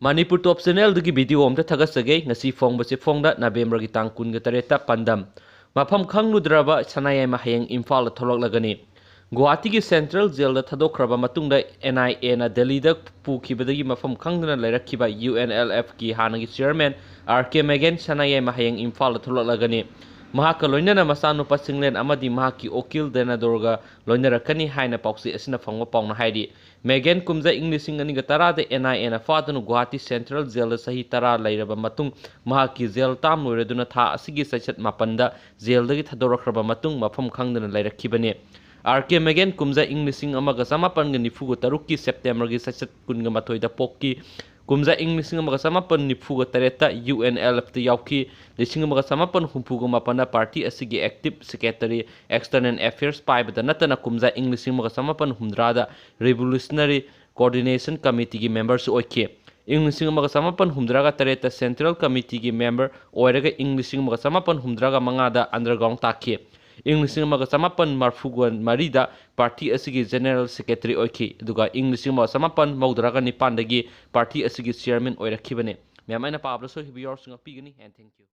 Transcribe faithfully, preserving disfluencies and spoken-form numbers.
ꯃꯅꯤꯄꯨꯔ ꯇꯣꯞ ꯆꯦꯅꯦꯜꯗꯒꯤ video ꯑꯃꯇ ꯊꯥꯒꯠꯆꯒꯦ꯫ ꯉꯁꯤ ꯐꯣꯡꯕꯁꯤ ꯐꯣꯡꯗ ꯅꯕꯦꯝꯕꯔꯒꯤ ꯇꯥꯡ ꯀꯨꯟꯒ ꯇꯔꯦꯠꯇ ꯄꯥꯟꯗꯝ꯫ ꯃꯐꯝ ꯈꯪꯂꯨꯗ꯭ꯔꯕ ꯁꯅꯥꯌꯥꯏꯃ ꯍꯌꯦꯡ ꯏꯝꯐꯥꯜꯗ ꯊꯣꯛꯂꯛꯂꯒꯅꯤ꯫ ꯒꯨꯋꯥꯍꯥꯇꯤꯒꯤ ꯁꯦꯟꯇ꯭ꯔꯦꯜ ꯖꯦꯜꯗ ꯊꯥꯗꯣꯛꯈ꯭ꯔꯕ ꯃꯇꯨꯡꯗ ꯑꯦꯟ ꯑꯥꯏ ꯑꯦꯅ ꯗꯦꯜꯂꯤꯗ ꯄꯨꯈꯤꯕꯗꯒꯤ ꯃꯐꯝ ꯈꯪꯗꯅ ꯂꯩꯔꯛꯈꯤꯕ ꯌꯨ ꯑꯦꯟ ꯑꯦꯜ ꯑꯦꯐꯀꯤ ꯍꯥꯟꯅꯒꯤ ꯆꯤꯌꯔꯃꯦꯟ ꯑꯥꯔ ꯀꯦ ꯃꯦꯒꯦꯟ ꯁꯅꯥꯌꯥꯏꯃ ꯍꯌꯦꯡ ꯏꯝꯐꯥꯜꯗ ꯊꯣꯛꯂꯛꯂꯒꯅꯤ꯫ ꯃꯍꯥꯛꯀ ꯂꯣꯏꯅꯅ ꯃꯆꯥꯅꯨꯄꯥ ꯆꯤꯡꯂꯦꯟ ꯑꯃꯗꯤ ꯃꯍꯥꯛꯀꯤ ꯎꯀꯤꯜ ꯗꯦꯅꯥꯗꯣꯔꯒ ꯂꯣꯏꯅꯔꯛꯀꯅꯤ ꯍꯥꯏꯅ ꯄꯥꯎꯆꯦ ꯑꯁꯤꯅ ꯐꯪꯕ ꯄꯥꯎꯅ ꯍꯥꯏꯔꯤ꯫ ꯃꯦꯒꯦꯟ ꯀꯨꯝꯖꯥ ꯏꯪ ꯂꯤꯁꯤꯡ ꯑꯅꯤꯒ ꯇꯔꯥꯗ ꯑꯦꯟ ꯑꯥꯏ ꯑꯦꯅ ꯐꯥꯗꯨꯅ ꯒꯨꯋꯥꯍꯥꯇꯤ ꯁꯦꯟꯇ꯭ꯔꯦꯜ ꯖꯦꯜꯗ ꯆꯍꯤ ꯇꯔꯥ ꯂꯩꯔꯕ ꯃꯇꯨꯡ ꯃꯍꯥꯛꯀꯤ ꯖꯦꯜ ꯇꯥꯝ ꯂꯣꯏꯔꯗꯨꯅ ꯊꯥ ꯑꯁꯤꯒꯤ ꯆꯩꯆꯠ ꯃꯥꯄꯟꯗ ꯖꯦꯜꯗꯒꯤ ꯊꯥꯗꯣꯔꯛꯈ꯭ꯔꯕ ꯃꯇꯨꯡ ꯃꯐꯝ ꯈꯪꯗꯅ ꯂꯩꯔꯛꯈꯤꯕꯅꯤ꯫ ꯑꯥꯔ ꯀꯦ ꯃꯦꯒꯦꯟ ꯀꯨꯝꯖꯥ ꯏꯪ ꯂꯤꯁꯤꯡ ꯑꯃꯒ ꯆꯃꯥꯄꯟꯒ ꯅꯤꯐꯨꯒ ꯇꯔꯨꯛꯀꯤ ꯁꯦꯞꯇꯦꯝꯕꯔꯒꯤ ꯆꯩꯆꯠ ꯀꯨꯟꯒ ꯃꯥꯊꯣꯏꯗ ꯄꯣꯛꯈꯤ꯫ ꯀꯨꯝꯖꯥ ꯏꯪ ꯂꯤꯁꯤꯡ ꯑꯃꯒ ꯆꯃꯥꯄꯟ ꯅꯤꯐꯨꯒ ꯇꯔꯦꯠꯇ ꯌꯨ ꯑꯦꯟ ꯑꯦꯜ ꯑꯦꯐꯇ ꯌꯥꯎꯈꯤ꯫ ꯂꯤꯁꯤꯡ ꯑꯃꯒ ꯆꯃꯥꯄꯟ ꯍꯨꯝꯐꯨꯒ ꯃꯥꯄꯟꯗ ꯄꯥꯔꯇꯤ ꯑꯁꯤꯒꯤ ꯑꯦꯛꯇꯤꯚ ꯁꯦꯀ꯭ꯔꯦꯇꯔꯤ, ꯑꯦꯛꯁꯇꯔꯅꯦꯜ ꯑꯦꯐꯤꯌꯔꯁ ꯄꯥꯏꯕꯗ ꯅꯠꯇꯅ ꯀꯨꯝꯖꯥ ꯏꯪ ꯂꯤꯁꯤꯡ ꯑꯃꯒ ꯆꯃꯥꯄꯟ ꯍꯨꯝꯗ꯭ꯔꯥꯗ ꯔꯤꯚꯣꯂꯨꯁꯅꯔꯤ ꯀꯣꯑꯣꯔꯗꯤꯅꯦꯁꯟ ꯀꯃꯤꯇꯤꯒꯤ ꯃꯦꯝꯕꯔꯁꯨ ꯑꯣꯏꯈꯤ꯫ ꯏꯪ ꯂꯤꯁꯤꯡ ꯑꯃꯒ ꯆꯃꯥꯄꯟ ꯍꯨꯝꯗ꯭ꯔꯥꯒ ꯇꯔꯦꯠꯇ ꯁꯦꯟꯇ꯭ꯔꯦꯜ ꯀꯃꯤꯇꯤꯒꯤ ꯃꯦꯝꯕꯔ ꯑꯣꯏꯔꯒ ꯏꯪ ꯂꯤꯁꯤꯡ ꯑꯃꯒ ꯆꯃꯥꯄꯟ ꯍꯨꯝꯗ꯭ꯔꯥꯒ ꯃꯉꯥꯗ ꯑꯟꯗꯔꯒ꯭ꯔꯥꯎꯟ ꯇꯥꯈꯤ꯫ ꯏꯪ ꯂꯤꯁꯤꯡ ꯑꯃꯒ ꯆꯃꯥꯄꯟ ꯃꯔꯐꯨꯒ ꯃꯔꯤꯗ ꯄꯥꯔꯇꯤ ꯑꯁꯤꯒꯤ ꯖꯦꯅꯔꯦꯜ ꯁꯦꯀ꯭ꯔꯦꯇꯔꯤ ꯑꯣꯏꯈꯤ, ꯑꯗꯨꯒ ꯏꯪ ꯂꯤꯁꯤꯡ ꯑꯃꯒ ꯆꯃꯥꯄꯟ ꯃꯧꯗ꯭ꯔꯥꯒ ꯅꯤꯄꯥꯟꯗꯒꯤ ꯄꯥꯔꯇꯤ ꯑꯁꯤꯒꯤ ꯆꯤꯌꯔꯃꯦꯟ ꯑꯣꯏꯔꯛꯈꯤꯕꯅꯤ꯫ ꯃꯌꯥꯝ, ꯑꯩꯅ ꯄꯥꯕꯗ ꯁꯣꯏꯈꯤꯕ ꯌꯥꯎꯔꯁꯨ ꯉꯥꯛꯄꯤꯒꯅꯤ꯫ And thank you.